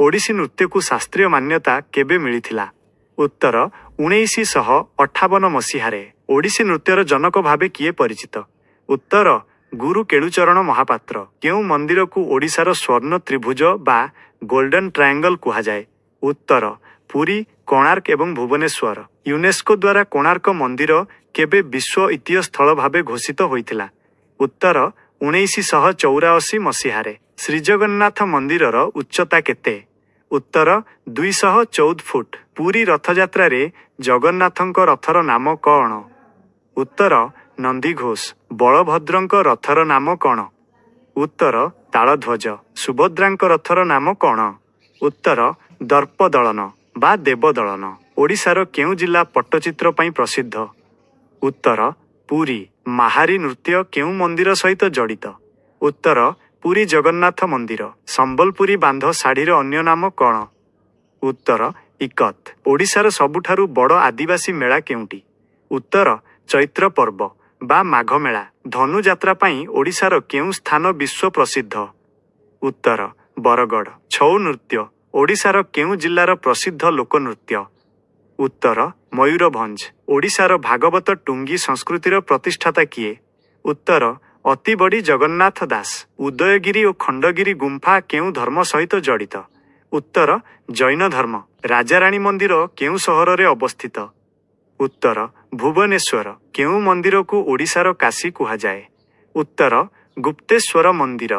ଓଡ଼ିଶୀ ନୃତ୍ୟକୁ ଶାସ୍ତ୍ରୀୟ ମାନ୍ୟତା କେବେ ମିଳିଥିଲା? ଉତ୍ତର, 1958 ମସିହାରେ। ଓଡ଼ିଶୀ ନୃତ୍ୟର ଜନକ ଭାବେ କିଏ ପରିଚିତ? ଉତ୍ତର, ଗୁରୁ କେଳୁଚରଣ ମହାପାତ୍ର। କେଉଁ ମନ୍ଦିରକୁ ଓଡ଼ିଶାର ସ୍ୱର୍ଣ୍ଣ ତ୍ରିଭୁଜ ବା ଗୋଲ୍ଡେନ୍ ଟ୍ରାୟାଙ୍ଗଲ କୁହାଯାଏ? ଉତ୍ତର, ପୁରୀ, କୋଣାର୍କ ଏବଂ ଭୁବନେଶ୍ୱର। ୟୁନେସ୍କୋ ଦ୍ୱାରା କୋଣାର୍କ ମନ୍ଦିର କେବେ ବିଶ୍ୱ ଐତିହ୍ୟ ସ୍ଥଳ ଭାବେ ଘୋଷିତ ହୋଇଥିଲା? ଉତ୍ତର, 1984 ମସିହାରେ। ଶ୍ରୀଜଗନ୍ନାଥ ମନ୍ଦିରର ଉଚ୍ଚତା କେତେ? ଉତ୍ତର, 214 ଫୁଟ। ପୁରୀ ରଥଯାତ୍ରାରେ ଜଗନ୍ନାଥଙ୍କ ରଥର ନାମ କଣ? ଉତ୍ତର, ନନ୍ଦିଘୋଷ। ବଳଭଦ୍ରଙ୍କ ରଥର ନାମ କଣ? ଉତ୍ତର, ତାଳଧ୍ୱଜ। ସୁଭଦ୍ରାଙ୍କ ରଥର ନାମ କଣ? ଉତ୍ତର, ଦର୍ପଦଳନ ବା ଦେବଦଳନ। ଓଡ଼ିଶାର କେଉଁ ଜିଲ୍ଲା ପଟ୍ଟଚିତ୍ର ପାଇଁ ପ୍ରସିଦ୍ଧ? ଉତ୍ତର, ପୁରୀ। ମାହାରୀ ନୃତ୍ୟ କେଉଁ ମନ୍ଦିର ସହିତ ଜଡ଼ିତ? ଉତ୍ତର, ପୁରୀ ଜଗନ୍ନାଥ ମନ୍ଦିର। ସମ୍ବଲପୁରୀ ବାନ୍ଧ ଶାଢ଼ୀର ଅନ୍ୟ ନାମ କଣ? ଉତ୍ତର, ଇକତ। ଓଡ଼ିଶାର ସବୁଠାରୁ ବଡ଼ ଆଦିବାସୀ ମେଳା କେଉଁଟି? ଉତ୍ତର, ଚୈତ୍ର ପର୍ବ ବା ମାଘ ମେଳା। ଧନୁଯାତ୍ରା ପାଇଁ ଓଡ଼ିଶାର କେଉଁ ସ୍ଥାନ ବିଶ୍ୱ ପ୍ରସିଦ୍ଧ? ଉତ୍ତର, ବରଗଡ଼। ଛଉ ନୃତ୍ୟ ଓଡ଼ିଶାର କେଉଁ ଜିଲ୍ଲାର ପ୍ରସିଦ୍ଧ ଲୋକନୃତ୍ୟ? ଉତ୍ତର, ମୟୂରଭଞ୍ଜ। ଓଡ଼ିଶାର ଭାଗବତ ଟୁଙ୍ଗି ସଂସ୍କୃତିର ପ୍ରତିଷ୍ଠାତା କିଏ? ଉତ୍ତର, ଅତିବଡ଼ି ଜଗନ୍ନାଥ ଦାସ। ଉଦୟଗିରି ଓ ଖଣ୍ଡଗିରି ଗୁମ୍ଫା କେଉଁ ଧର୍ମ ସହିତ ଜଡ଼ିତ? ଉତ୍ତର, ଜୈନ ଧର୍ମ। ରାଜାରାଣୀ ମନ୍ଦିର କେଉଁ ସହରରେ ଅବସ୍ଥିତ? ଉତ୍ତର, ଭୁବନେଶ୍ୱର। କେଉଁ ମନ୍ଦିରକୁ ଓଡ଼ିଶାର କାଶୀ କୁହାଯାଏ? ଉତ୍ତର, ଗୁପ୍ତେଶ୍ୱର ମନ୍ଦିର।